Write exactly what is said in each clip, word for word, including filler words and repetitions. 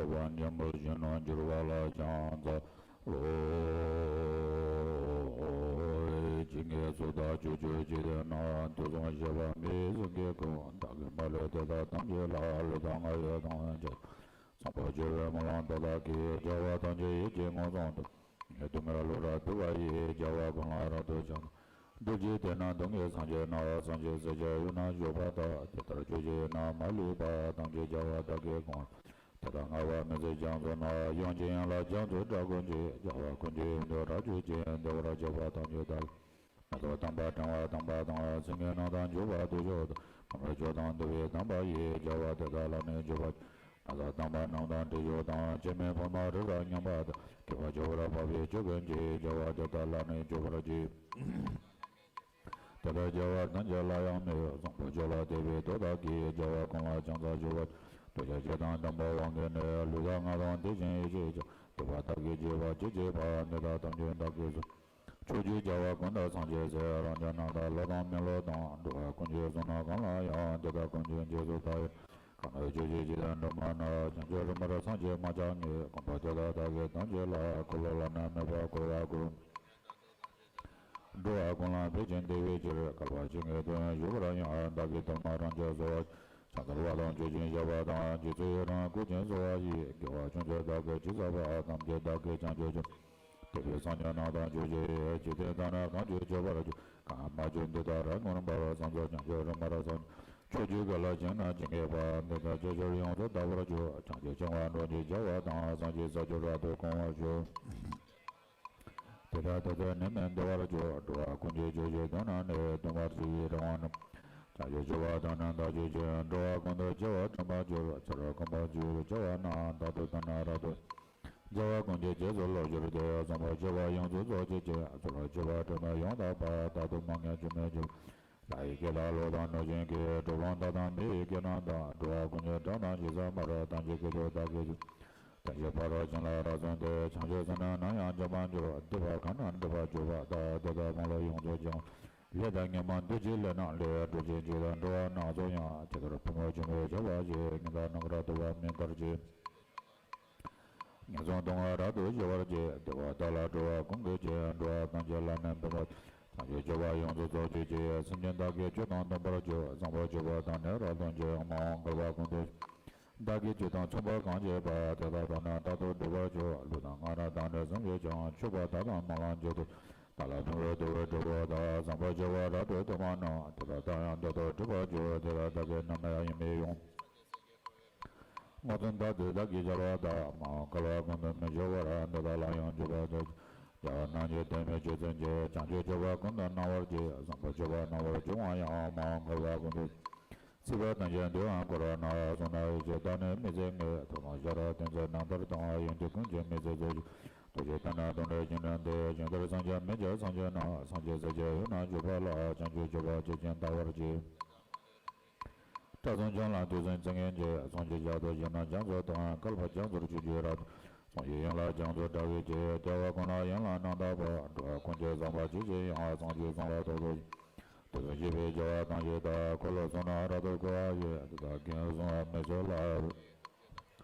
བ་འབྲིང་པོ་བཞིན་དུ་འགྱུར་བ་ལ་ཕྱག་འཚལ་ལོ། ཇི་སྙེད་སུ་དག་ཕྱོགས་བཅུའི་འཇིག་རྟེན་ན། དུས་གསུམ་གཤེགས་པ་མི་ཡི་སེང་གེ་ཀུན། བདག་གིས་མ་ལུས་དེ་དག་ཐམས་ཅད་ལ། བསླུ་དང་སྔགས་ཡོད་དང་བྱ་བཟང་པོ་སྤྱོད་པའི་སྨོན་ལམ་དེ་དག་གིས། བྱ་བ་ཐམས་ཅད་ཡིད་ཀྱིས་ངོས་བཟུང་སྟེ། སྡུག་བསྔལ་སློབ་པར་བཏུབ་པ་ཡིས། བྱ་བ་ཀུན་ལ་རབ་ཏུ་ཕྱག་འཚལ་ལོ། ཐུགས་རྗེས་དེ་ན་སྟོང་གི་སངས་རྒྱས་རྣམས། སངས་རྒྱས་སྲས་ཀྱི་དབུས་ན་བཞུགས་པ་དག་དེ་ལྟར་ཕྱོགས་བཅུ་ན་མ་ལུས་པ། ཐམས་ཅད་བྱ་བ་བདག་གིས་བསྐུལ་བ་དེ་དག་བསྔགས་པ་མི་ཟད་རྒྱ་མཚོ་ན། ཡང་ཅིན་ཡན་ལག་རྒྱ་མཚོའི་སྒྲ་ཀུན་གྱིས། བྱ་བ་ཀུན་གྱི་ཡོན་ཏན་རབ་བརྗོད་ཅིང་། བདེ་བར་གཤེགས་པ་ཐམས་ཅད་བདག་མེ་ཏོག་དམ་པ་དྲན་པ་དམ་པ་དང་། སེང་གེ་རྣམས་དང་མཆོད་པ་དུ་མཆོག་དང་། ཁམས་དྲུག་མཆོག་དང་བསྡུ་བའི་དམ་པ་ཡིས། བྱ་བ་དེ་དག་ལ་ནི་འཇུག་པར་བྱ། ན་བཟའ་དམ་པ་རྣམས་དང་དྲི་མཆོག་དང་། སྐྱེ་མེད་ཕ་མ་རི་རབ་མཉམ་པ་དང་། སྐྱེ་བར་འགྱུར་བར་འབད་པའི་ཆོས་ཀུན་གྱིས། བྱ་བ་དེ་དག་ལ་ནི་འཇུག་པར་བགྱི། དེ་ལྟར་བྱ་བ་ཐམས་ཅད་ལ་ཡང་མི་གཡོ། བཟང་པོ་སྤྱོད་ལ་དད་པའི་བདག་དག་གིས། བྱ་བ་གང་ལ་ཕྱག་འཚལ་མཆོད་པར་བགྱི། ཐུགས་རྗེ་ཆེ་དང་དམ་པའི་དབང་གིས་ནི། ལུས་དང་ངག་དང་དེ་བཞིན་ཡིད་ཀྱིས་ཀྱང་། འདོད་པ་དག་གིས་བགྱིས་པ་ཅི་མཆིས་པ། འདི་དག་ཐམས་ཅད་བདག་གིས་སྩོལ། ཕྱོགས་བཅུའི་བྱ་བ་ཀུན་དང་སངས་རྒྱས་སྲས། རང་རྒྱལ་རྣམས་དང་ཀླུ་དང་མི་ཀླུ་དང་། འགྲོ་བ་ཀུན་གྱི་བསོད་ནམས་གང་ལ་ཡང་། དེ་དག་ཀུན་གྱི་རྗེས་སུ་བདག་ཡི། གང་ལ་ཕྱོགས་བཅུའི་འཇིག་རྟེན་སྒྲོན་མ་རྣམས། བྱང་ཆུབ་རིམ་པར་སངས་རྒྱས་མ་ཆགས་ངེས། གོམ་པ་དེ་དག་བདག་གིས་ཐམས་ཅད་ལ། འཁོར་ལོ་བླ་ན་མེད་པ་བསྐོར་བར་བསྐུལ། འགྲོ་བ་ཀུན་ལ་ཕན་ཕྱིར་བདེ་བའི་ཕྱིར། བསྐལ་པ་གཅིག་ངེས་དོན་ཡོད་པར་ཡང་། བདག་གིས་ཐོག་མར་རང་རྒྱལ་གསོལ་བ། ཕྱག་འཚལ་བ་དང་མཆོད་ཅིང་བཤགས་པ་དང་། རྗེ་བཙུན་ཡི་རང་བསྐུལ་ཞིང་གསོལ་བ་ཡིས། དགེ་བ་ཅུང་ཟད་བདག་གིས་ཅི་བསགས་པ། ཐམས་ཅད་བདག་གིས་བྱང་ཆུབ་ཕྱིར། འདོད་པའི་སངས་རྒྱས་རྣམས་དང་མཆོད་ཅིང་ཡོད། འཇིག་རྟེན་དག་ན་གང་བྱོན་མཆོད་པར་གྱུར། གང་མ་བྱོན་དེ་དག་རབ་མངོན་པར། བསམ་རྫོགས་བྱང་ཆུབ་རིམ་པར་སངས། ཕྱོགས་བཅུའི་དགེ་ལ་བྱིན་རླབས་ཇི་སྙེད་པ། འདི་དག་ཅི་ཕྱིར་ཡོངས་སུ་དག་པར་གྱུར། བྱང་ཆུབ་འཆང་བ་འགྲོ་འདིའི་བྱ་བ་དང་། སངས་རྒྱས་ས་བཅུ་རབ་ཏུ་གང་བར་གྱུར། དེ་དག་དེ་ཚེ་ནད་མེད་བདེ་བར་གྱུར། འགྲོ་བ་ཀུན་གྱི་ཕྱོགས་བཅུའི་དོན་རྣམས་ནི། སྟོན་པ་ཚུལ་བཞིན་རང་དབང་རྣམས། བྱང་ཆུབ་སྤྱོད་པ་དང་ནི་བདག་གཅིག་ཅན། འགྲོ་བ་ཀུན་ཏུ་སྐྱེ་བ་དྲན་པར་གྱུར། ཚེ་རབས་ཀུན་ཏུ་སྤྱོད་པའི་བྱ་བ་རྣམས། རྟག་ཏུ་དེ་རྣམས་རབ་ཏུ། བྱ་བ་ཀུན་གྱི་རྗེས་སུ་སློབ་གྱུར་ཏེ། བཟང་པོ་སྤྱོད་པ་ཡོངས་སུ་རྫོགས་བྱེད་ཅིང་། ཚུལ་ཁྲིམས་སྤྱོད་པ་དྲི་མས་ཡོངས་དག་པ། རྟག་ཏུ་མ་ངེས་སྐྱོན་མེད་སྤྱོད། ལྷ་ཡི་སྐད་དང་ཀླུ་དང་གནོད་སྦྱིན་གྱི། གྲུལ་བུམ་དག་དང་མི་ཡི་སྐད་རྣམས་དང་། འགྲོ་བ་ཀུན་གྱི་སྒྲ་རྣམས་ཇི་ཙམ་པར། ཐམས་ཅད་སྐད་དུ་བདག་གིས་ཞུ། ཐམས་ཅད་ཕ་རོལ་ཕྱིན་ལ་རབ་གསུངས་ཏེ། བྱང་ཆུབ་སེམས་རྣམས་ནམ་ཡང་འཇིག་མ་འགྱུར། སྡིག་པ་གང་རྣམས་སྒྲིབ་པར་གྱུར་པ་དག་དེ་དག་ཕུང་ལ་ཡོངས་སུ་སྦྱང་། ལས་དང་ཉོན་མོངས་འདུ་བྱེད་ལས་རྣམས་ལས། འགྲོ་ཞིང་འཇིག་རྟེན་འགྲོ་བ་སྣ་ཚོགས་ཡང་། ཇི་ལྟར་ཕུང་པོ་ཆེན་པོའི་ཆགས་པ་བཞིན། ཉམ་ཐག་སྣ་ཁར་ཐུག་པ་མིན་པར་བྱེད། ངན་སོང་སྡུག་བསྔལ་རབ་ཏུ་ཞི་བར་བྱེད། བདེ་བ་དག་ལ་འགྲོ་བ་ཀུན་གྱི་རྗེ། འགྲོ་བ་ཐམས་ཅད་ལ་ནི་ཕན་པ། བྱང་ཆུབ་སྤྱོད་པ་ཡོངས་སུ་རྫོགས་བྱེད་ཅིང་། སེམས་ཅན་དག་གི་སྤྱོད་དང་མཐུན་པར་སྤྱོད། བཟང་པོ་སྤྱོད་པ་དང་ནི་རབ་ཏུ་འབྱུང་། མ་འོངས་བསྐལ་པ་ཀུན་ཏུ། བདག་གིས་ཆོས་དང་མཚུངས་པར་གང་བྱས་པ། དེ་དག་དང་ནི་རྟག་ཏུ་སྒྲུབ་པར་བྱ། ལུས་དང་ངག་དང་ནི་སེམས་ཀྱིས་ཀྱང་། ཆོས་པ་དག་དང་སྨོན་ལམ་བརྗོད་དོ། བདག་ལ་ཕན་པའི་བདེ་བ་སྒྲུབ་པ་དང་། བཟང་པོ་སྤྱོད་པ་རབ་ཏུ་སྟོན་པ་རྣམས། དེ་དག་དང་ཡང་དེ་དག་སྒྲུབ་པར་བྱ། དེ་དག་བདག་གིས་ནམ་ཡང་ཡིད་མི་དབྱུང་། མངོན་སུམ་དག་དེ་བདག་གིས་སྦྱར་བ་དག་མ་འོངས་བསྐལ་པ་ཀུན་ཏུ་མི་འབྱུང་བར། འདི་དག་ལ་ཡང་འཇུག་པར་འདོད། བྱ་བ་རྣམས་ཀྱི་དོན་མི་བྱེད་ཚུལ་གྱིས། བྱང་ཆུབ་སྤྱོད་པ་ཀུན་ཏུ་སྣང་བར་བྱེད། བཟང་པོ་སྤྱོད་པ་སྣང་བར་འབྱུང་བ་ཡང་། མ་འོངས་བསྐལ་པ་ཀུན་ཏུ། སྲིད་པ་ཐམས་ཅད་འདི་ཡང་བསྐོར་བ་ན། གསུང་དང་ཡིད་ཆེས་དང་ནི་མི་ཚེ་ལྔས། ཐོབ་དང་བྱ་རོག་དོན་མཛད་རྣམ་ཐར་དང་། ཡོན་ཏན་ཀུན་གྱི་མི་ཚེ་རྫོགས་ཕྱིར། ཐུགས་རྗེས་བལྟས་ན་དོན་འགྲུབ་ཞིང་དྲན་ཏེ། བྱང་ཆུབ་སེམས་ཀྱིས་མི་ཁྱབ་སངས་རྒྱས་རྣམས། སངས་རྒྱས་སྲས་ཀྱི་དབུས་ན་བཞུགས་པ་ལ། བྱང་ཆུབ་སྤྱོད་པ་ཇི་བཞིན་བལྟ་བར་བྱེད། སྐྲ་ཚོམས་ཆང་ལ་དུས་གསུམ་ཚིམ་མཁན་གྱི། བསམ་གྱིས་བཞག་ཏུ་ཞིང་རྣམས་རྒྱ་མཚོ་དང་། བསྐལ་པ་རྒྱ་མཚོར་ཆུ་སྐྱེས་རབ། བསམ་གྱིས་ཡངས་ལ་རྒྱ་མཚོ་འདྲ་བའི་ཕྱིར། བདེ་བ་ཀུན་ལ་ཡང་ལ་རྣམ་དག་པ། འགྲོ་བ་ཀུན་གྱི་བསམ་པ་ཇི་བཞིན་ཡང་། བསམ་གྱིས་བཟུང་བ་ཐོབ་ཐོབ་ཀྱི། དུས་གསུམ་གཤེགས་པའི་བྱ་བ་ཐམས་ཅད་དག་འཁོར་ལོ་གསུམ་རྣམས་རབ་ཏུ་བསྐོར་བ་ཡི། དེ་དག་གིས་བཟུང་བ་མི་ཚུགས་ལ།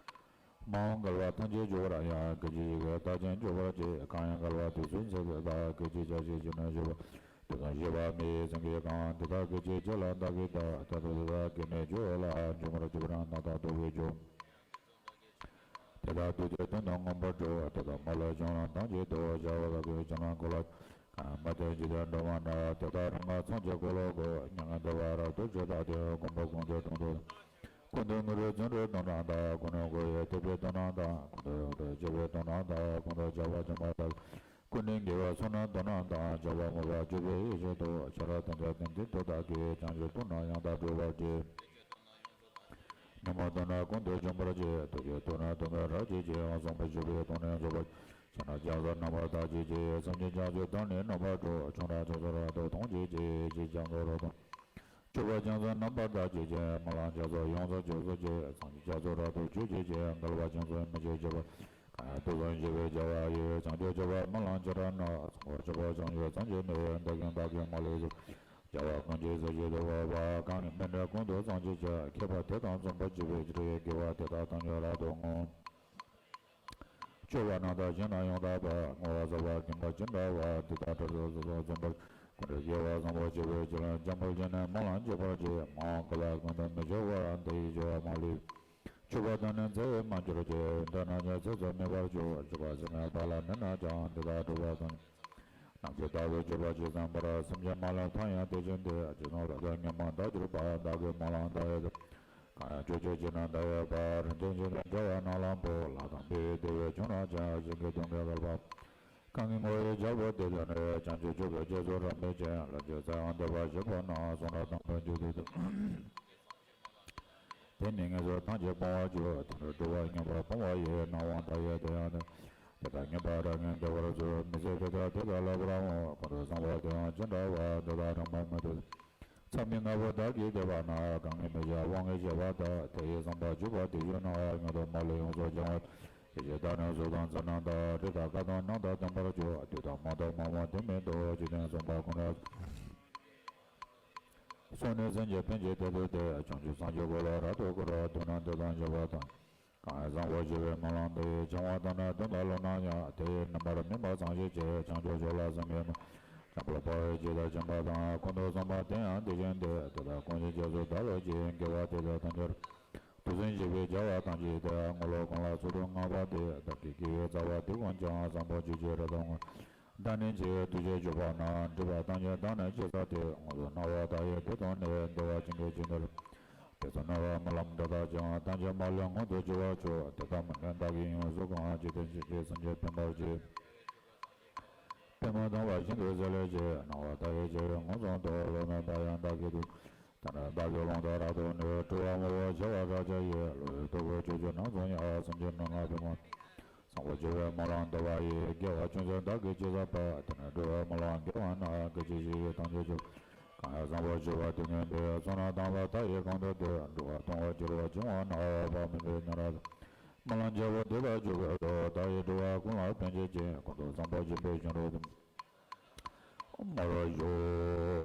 མ་འོངས་བསྐལ་པ་ཐམས་ཅད་འཇུག་པར་ཡང་། སྐད་ཅིག་གཅིག་གིས་བདག་ཀྱང་འཇུག་པར་བྱེད། གང་ཡང་བསྐལ་པ་དུས་གསུམ་ཚེ་གཅིག་དག་སྐད་ཅིག་ཆ་གཅིག་ཕྱིར་ནི་འཇུག་པ། དུས་གསུམ་གཤེགས་པ་མི་ཡི་སེང་གེ་གང་། དེ་དག་སྐད་ཅིག་གཅིག་ལ་བདག་གིས་བལྟ། ད་ལྟ་དེ་དག་གིས་ནི་འཇུག་པ་ལ། འཇུག་མར་གྱུར་པ་རྣམས་རྣམ་དག་ཐོབ་པར་འགྱུར། དེ་དག་བདུད་ཀྱི་གདུང་དུ་མངོན་པར་འགྲོ། དེ་དག་མ་ལུས་བྱང་ལ་ཐམས་ཅད་དུ། བྱ་བ་ལ་གོས་ཅན་ལ་འཁོར་ལོ། གང་མ་བསྟེན་འཇིག་རྟེན་སྒྲོན་མ་རྣམས། དེ་དག་རིམ་ལྔ་ཚངས་པའི་འཁོར་ལོ་བསྐོར། མྱ་ངན་འདས་པ་རབ་ཏུ་ཞི་དག་སྟེ། མགོན་པོ་ཀུན་ཏུ་དྲུང་དུ། ཀུན་ཏུ་དངོས་གྲུབ་བརྩོན་འགྲུས་སྡོམ་རྣམས་དང་། ཀུན་ནས་འཁོར་བའི་སྡིག་པའི་སྡོམ་རྣམས་དང་། ཀུན་ཏུ་ཡོངས་སུ་ཤེས་པའི་སྡོམ་རྣམས་དང་། ཀུན་ཏུ་བྱ་བ་བྱང་བ་དག་ཀུན་ནས་དགེ་བའི་ཚོགས་རྣམས་སྡོམ་རྣམས་དང་། བྱ་བ་མོས་པ་སྤྱོད་པའི་ཡེ་ཤེས་སྟོབས། ཆ་རོགས་དོན་མཛད་ཀུན་མཁྱེན་དེ་དག་གིས། བྱང་ཆུབ་སྟོབས་རྣམས་ཡང་དག་སྒྲུབ་པར་བྱེད། ཉོན་མོངས་སྡུག་བསྔལ་ཀུན་ཏུ་འཇོམས་པར་བྱེད། ཐུགས་རྗེས་ཐུབ་རྣམས་སྟོན་པའི་རབ་བྱེད་ཅིང་། བཟང་པོ་སྤྱོད་པའི་སྟོབས་ནི་རྫོགས་པར། ཕྱོགས་རྣམས་རྒྱ་མཚོར་རྣམ་པར་དག་བྱེད་ཅིང་། སེམས་ཅན་རྒྱ་མཚོའི་མདངས་ནི་རྣམ་པར་འཕྲོག་ཕྱོགས་རྣམས་རྒྱ་མཚོ་རབ་ཏུ་མཐོང་བྱེད་ཅིང་། ཕྱོགས་རྣམས་རྒྱ་མཚོར་རྣམ་པར་དག་བྱེད་ཅིང་། སྤྱོད་པ་རྒྱ་མཚོར་རྣམ་པར་དག་བྱེད་ཅིང་། སྨོན་ལམ་རྒྱ་མཚོ་ཡོངས་སུ་རྫོགས་སུ་བྱེད། སངས་རྒྱས་རྒྱ་མཚོ་རབ་ཏུ་སྤྱོད་བྱེད་ཅིང་། བསྐལ་པ་རྒྱ་མཚོའི་མུན་ཆད་སྐྱོབ་པ། གང་ཡང་དུག་གསུམ་ཞི་བའི་བྱ་བ་ཡི། བྱང་ཆུབ་སྤྱོད་པ་སྨོན་ལམ་བྱེ་བྲག་སྣ། བཟང་པོ་སྤྱོད་པ་བྱང་ཆུབ་སེམས་ཀྱིས་ནི། བདག་གིས་བདག་གི་མ་ལུས་སུ། བྱ་བ་ཀུན་གྱི་ཟས་བཅུད་དུ་འོས་པ། གང་གིས་སྨིན་པའི་ཀུན་ཏུ་བཟང་བྱེད་ཅིང་། མཁས་པ་དེ་དག་བཟང་པོ་སྤྱོད་པའི་ཕྱིར། དགེ་བ་དེ་དག་ཐམས་ཅད་རབ་ཏུ་བསྔོ། སྤྱོད་པ་རྣམ་དག་གཞན་དང་ཡང་དག་པ། བསྔོ་བ་ཟབ་པ་མཁྱེན་པ་ཅི་འདྲ་བ། དེ་དག་གྲོལ་ཚུལ་སོ་སོར་བརྩོན་པར། ཀུན་ཏུ་དགེ་བ་བཟང་པོ་སྤྱོད་པའི་ཕྱིར། འཇམ་དཔལ་ཁྱེད་ནི་སྨོན་ལམ་འཇུག་པར་བྱེད། མ་འོངས་བསྐལ་པ་གང་དུ་མི་འབྱོར་བར། དེ་ཡི་སྦྱོར་བ་མ་ལུས་པའི། མཆོད་པ་དང་ནི་མཛད་མ་གྱུར་ཅིག། འདི་རྣམས་ཀྱི་ཚིགས་སུ་སྨྲས་པར་ཤོག། སྤྱོད་པ་ཟད་མེད་པ་ལ་གནས་ན་ཀྱང་། དེ་དག་སྒྲུབ་པ་དང་། ནམ་ཞིག་རྟག་ཏུ་སྤྱོད་པ་ཇི་བསམ་པར། སེམས་ཅན་མ་ལུས་མཐའ་ཡང་དེ་བཞིན་ཏེ། ཇི་བསམ་བློ་ལྡན་སྙིང་པོ་བདག་གྱུར་པ། བདག་གི་སྨོན་ལམ་བདག་ཡིད་དུ། གང་ཡང་སྤྱོད་ཕྱིར་བྱས་ན་བདག་ཡོད་པ། རིན་ཆེན་གཞུང་དང་འབྲེལ་བའི་ནག་ལམ་པོ། ལྷ་དང་བི་ཡི་དེ་བས་ཕྱུང་ན་ཀྱང་། གཞན་གྱི་གདུང་གིས་བསྐལ་པ་གང་གི་ངོ་བོའི་རྒྱལ་པོ་དེ་ལས་ནི། བྱང་ཆུབ་སྤྱོད་པའི་རྗེས་སུ་རབ་འབྲེལ་ཅིང་། ལམ་གྱི་ས་ཡང་འདོད་པ་ཞི་བ་ན། གསུང་རབ་དང་པོའི་མཇུག་བསྡུ་དོན། དེ་ནི་ངན་སོང་ཐམས་ཅད་སྤོང་བར་འགྱུར། དེ་ནི་སྒྲུབ་པ་མངོན་པར་སྤོང་བ་ཡི། སྣང་བ་མཐའ་ཡས་དེ་ཡང་ནི། དེ་དག་ངེས་པར་རབ་ངེས་བདེ་བར་གསོལ། མི་ཟད་དེ་དག་དེ་དག་བསླབ་པར་འོང་། ཀུན་ཏུ་བཟང་པོ་དེ་ཡང་ཅི་འདྲ་བ། འདི་དག་རིམ་པར་མངོན་དུ། མཚམས་མེད་ལྔ་པོ་བདག་གིས་བསྟན་པ་ན། གང་གིས་མི་བྱ་དབང་གིས་བྱས་པ་དག། དེ་ཡི་བསམ་པ་འཇུག་པ་དེ་བཞིན་ནོ། མྱུར་དུ་མ་ལུས་ཡོངས་སུ་སྦྱང་བ། དེ་ཕྱིར་བདག་ནི་གཟུགས་དང་མཚན་རྣམས་དང་། དྲི་དང་ཁ་དོག་རྣམས་དང་ལྡན་པར་གྱུར། དུས་དང་རྣམ་རྟོག་མ་རྨོངས་དེ་མིན་འདུག། འཇིག་རྟེན་གསུམ་པ་ཀུན་ནས། སོང་ནས་སེམས་ཅན་ཕན་ཕྱིར་དེར་འདུག་སྟེ། བྱང་ཆུབ་སངས་རྒྱས་འཁོར་ལོ་རབ་ཏུ་བསྐོར། མདུན་ན་འདི་དང་མཇལ་བ་དང་། གང་ཡང་བཟང་པོ་སྤྱོད་པའི་སྨོན་ལམ་འདི། བྱང་བ་དང་ནི་བསྟུན་པ་བསླུ་ན་ཡང་། དེ་ཡི་རྣམ་པར་སྨིན་པ་ཚངས་སྐྱེས་ཀྱི། བྱང་ཆུབ་མཆོག་ལ་བསམ་པའི་མ། འཇམ་དཔལ་དཔའ་བོས་ཇི་ལྟར་མཁྱེན་པ་དང་། ཀུན་ཏུ་བཟང་པོ་དེ་ཡང་དེ་བཞིན་ཏེ། དེ་དག་ཀུན་གྱི་རྗེས་སུ་བདག་སློབ་ཅིང་། དགེ་བ་དེ་དག་ཐམས་ཅད། དུས་གསུམ་གཤེགས་པའི་རྒྱལ་བ་ཐམས་ཅད་དེ། དངོས་སློབ་གང་ལ་ཚུལ་ཁྲིམས་མངའ་བ་དེ། བདག་གི་དགེ་བའི་རྩ་བ་དེ་ཀུན་ཀྱང་། བཟང་པོ་སྤྱོད་ཕྱིར་རབ་ཏུ་བསྔོ། བདག་ནི་ཆེས་གདུལ་བྱའི་སྤྱོད་པ་རྣམས། སྒྲིབ་པ་ཐམས་ཅད་དག་ནི་ཕྱིར་བསལ་ཏེ། དངོས་སུ་སྣང་བ་མཐའ་ཡས་དེ་མཐོང་ནས། བདེ་བ་ཅན་གྱི་ཆོས་འདི་ལ། དེ་ཚེ་སྣང་བའི་སྨོན་ལམ་འདི་དག་ཀྱང་། ཐམས་ཅད་མ་ལུས་མངོན་དུ་གྱུར་པར་ཤོག། དེ་ལྟར་སྨོན་ལམ་བདག་གིས་ཡོངས་སུ་བསྐང་། འཇིག་རྟེན་གཤེགས་ཀྱི་སེམས་ཅན་ཕན་པར་བྱེད། པདྨོ་དང་བ་བཞིན་དུ་བརྩེ་ལེགས་ཀྱི། སྣང་བ་མཐའ་ཡས་ཆེ་བའི་མངོན་སུམ་དུ། བློ་ནི་བག་ཡངས་བདག་གིས་བསྡུས། དེ་ནས་བདག་གི་ལུང་དུ་རབ་ཏུ་ནི། སྤྲུལ་པ་དངོས་པོ་བྱེ་བ་ཕྲག་བརྒྱ་ཡིས། བློ་ཡི་སྟོབས་ཀྱིས་ཕྱོགས་བཅུ་རྣམ་གསུམ་ཡང་། སེམས་ཅན་རྣམས་ལ་ཕན་པར། བཟང་པོ་སྤྱོད་པའི་སྨོན་ལམ་འདི་བ་ཡིས། དགེ་བ་ཅུང་ཟད་བདག་གིས་ཅི་བསགས་པ། དེ་ནི་སྒྲུབ་པའི་སྨོན་ལམ་དགེ་བ་རྣམས། སྐད་ཅིག་བཞི་ཡིས་ཐམས་ཅད་སྤྱོད། གང་ཡང་བཟང་པོ་སྤྱོད་པ་དེ་ཉིད་འདི། བསོད་ནམས་དང་བ་མཐའ་ཡས་གང་དུ་བསྡུས། འགྲོ་བ་སྟོང་པར་གྱུར་པ་བྱུང་བ་ན། བག་མེད་པའི་ཉམས་ར། སྨོན་ལམ་རྒྱལ་པོ་དེ་དག་འཇུག་པའི་ཚུལ། བདག་ཡིས་སྒྲུབ་པ་ཀུན་ལ་ཕན་བྱེད་ཅིང་། ཀུན་ཏུ་བཟང་པོ་སྤྱོད་པའི་གཞུང་ལུགས་དེ། མར་ཞོག།